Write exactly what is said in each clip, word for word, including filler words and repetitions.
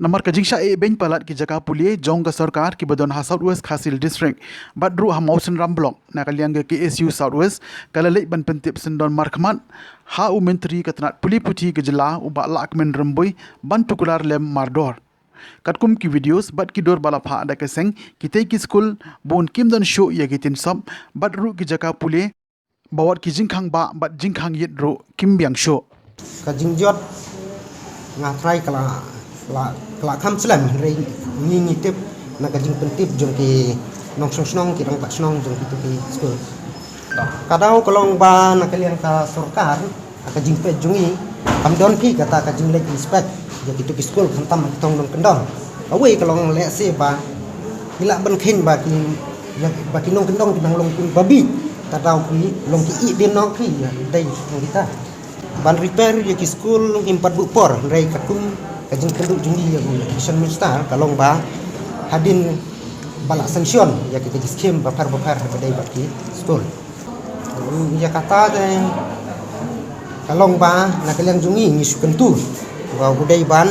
Namar ka jingshah ïehbeiñ palat ki jaka pule jong ka sorkar kiba don ha South West Khasi Hills District bad ruh ha Mawsynram Block, na ka liang ka K S U South West ka la leit ban pyntip syndon markhmat ha u Myntri ka tnat pule puthi ka jylla, u Bah Lahkmen Rymbui, ban tuklar lem mardor. Katkum ki videos bad ki dur ba la phah da ka seng, kitei ki skul bun kim don shuh ïa ki tin sop bad ruh ki jaka pule, ba wat ki jingkhang bah bad jingkhang ïit ruh kim biang shuh. Ka jingjot nga trai ka la, ka la, ka la kham slem, hynrei ngi ngi tip na ka jingpyntip jong ki nongshong shnong, ki rangbah shnong jong kitu ki skul. Ka daw ka long ba na ka liang ka sorkar, ka jingpeit jong ngi kam don phi kata ka jingleit inspect ïa kitu ki skul, khamtam ha ki thong nongkyndong. Kawei ka long lehse ba ngi lah ban kheiñ ba ki, ïa, ba ki nongkyndong ki nang long ki babi, ka daw ki long ki ïeh dien nongkri ïa dei nong kita. Ban repair ïa ki skul ngim pat buh por, hynrei katkum ka jingkynduh jong ngi ïa u Education Minister ka long ba hadien ba la sanction ïa kita ki skim bapher bapher ha ka dei bad ki skul. Ïa kata te ka long ba na ka liang jong ngi ngi shu kyntu ba u dei ban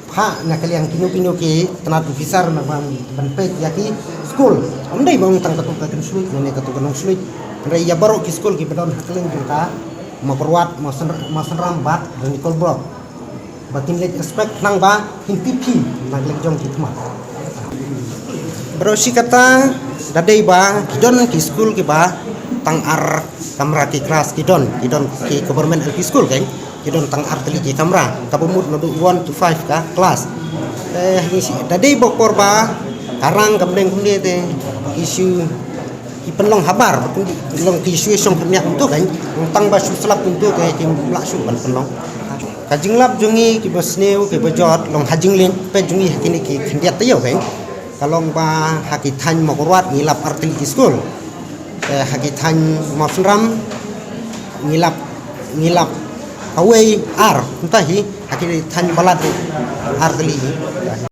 phah na ka liang kino kino ki tnat officer na ban, ban peit ïa ki skul. Ym dei ba ong tang katu ka Kynshluit ne, ne katu ka Nongsluit. Hynrei ïa baroh ki skul kiba don ha kylleng jong ka Mawkyrwat, Mawsynr-, Mawsynram bad Ranikol Block. Ba kin leit inspect khnang ba kin tip hi na ka liang jong ki khmat. Baroh shi katta da dei ba ki don ki skul kiba tang ar kamra ki klas ki don, ki don ki government L P school kan, ki don tang ar tylli ki kamra, kaba mut naduh one to five ka klas. Te hangne shi da dei ba por ba ka rang ka bneng kumne te ki shu ki pynlong habar, ki long ki shu shong khyndiat kumto kan, tang ba shu slap kumto te kim lah shuh ban pynlong. Ka jinglap jong ngi kiba sniew kiba jot long ha jingleh peit jong ngi ha kine ki khyndiat taïew kan. Ka long ba ha ki thaiñ Mawkyrwat ngi lap ar tylli ki skul. Te ha ki thaiñ Mawsynram ngi lap, ngi lap kawei ar, kumta hi ha ki thaiñ Balat ar tylli hi.